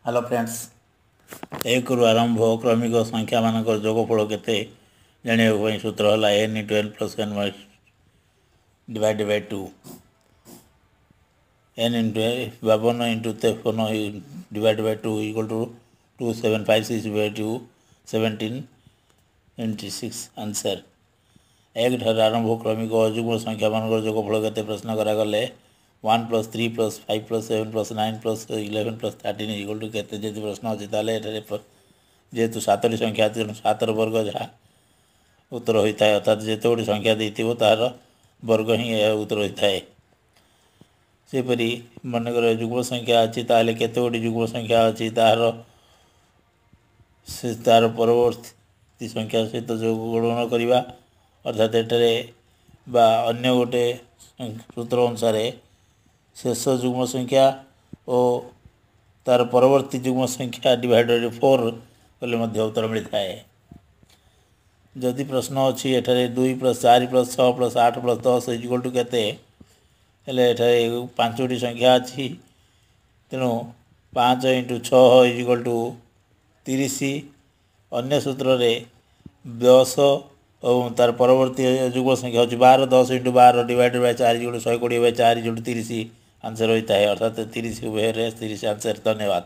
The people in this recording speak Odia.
ହ୍ୟାଲୋ ଫ୍ରେଣ୍ଡସ୍, 1ରୁ ଆରମ୍ଭ କ୍ରମିକ ସଂଖ୍ୟାମାନଙ୍କର ଯୋଗଫଳ କେତେ ଜାଣିବା ପାଇଁ ସୂତ୍ର ହେଲା n into n plus n divide by 2। N into 52 into 53 divide by 2 equal to 2756 by 2, 1796 answer. 1 ଠାରୁ ଆରମ୍ଭ କ୍ରମିକ ଅଯୁଗ୍ମ ସଂଖ୍ୟାମାନଙ୍କର ଯୋଗଫଳ କେତେ ପ୍ରଶ୍ନ କରାଗଲେ 1 plus 3 plus 5 plus 7 plus 9 plus 11 plus 13 equal to କେତେ ଯଦି ପ୍ରଶ୍ନ ଅଛି, ତାହେଲେ ଏଠାରେ ଯେହେତୁ ସାତଟି ସଂଖ୍ୟା ଅଛି, ତେଣୁ ସାତର ବର୍ଗ ଯାହା ଉତ୍ତର ହୋଇଥାଏ। ଅର୍ଥାତ୍ ଯେତେ ଗୁଡ଼ିଏ ସଂଖ୍ୟା ଦେଇଥିବ, ତାହାର ବର୍ଗ ହିଁ ଏହା ଉତ୍ତର ହୋଇଥାଏ। ସେହିପରି ମନେକର ଯୁଗ୍ମ ସଂଖ୍ୟା ଅଛି, ତାହେଲେ କେତେ ଗୁଡ଼ିଏ ଯୁଗ୍ମ ସଂଖ୍ୟା ଅଛି, ତାହାର ସେ ତାର ପରବର୍ତ୍ତୀ ସଂଖ୍ୟା ସହିତ ଯୋଗ ଗୁଣନ କରିବା। ଅର୍ଥାତ୍ ଏଠାରେ ବା ଅନ୍ୟ ଗୋଟେ ସୂତ୍ର ଅନୁସାରେ ଶେଷ ଯୁଗ୍ମ ସଂଖ୍ୟା ଓ ତାର ପରବର୍ତ୍ତୀ ଯୁଗ୍ମ ସଂଖ୍ୟା ଡିଭାଇଡ଼େଡ଼ 4 କଲେ ମଧ୍ୟ ଉତ୍ତର ମିଳିଥାଏ। ଯଦି ପ୍ରଶ୍ନ ଅଛି ଏଠାରେ 2 plus 4 plus 6 plus 8 plus 10 is equal to କେତେ ହେଲେ, ଏଠାରେ ପାଞ୍ଚୋଟି ସଂଖ୍ୟା ଅଛି, ତେଣୁ 5 ଇଣ୍ଟୁ 6 ଇଜିକାଲ୍ ଟୁ 30। ଅନ୍ୟ ସୂତ୍ରରେ 10 ଏବଂ ତାର ପରବର୍ତ୍ତୀ ଯୁଗ୍ମ ସଂଖ୍ୟା ହେଉଛି 12। 10 into 12 divided by 4 is equal to 120 by 4 is equal to 30 answer ହୋଇଥାଏ। ଅର୍ଥାତ୍ 30 ଉଭୟରେ 30 ଆନ୍ସର୍। ଧନ୍ୟବାଦ।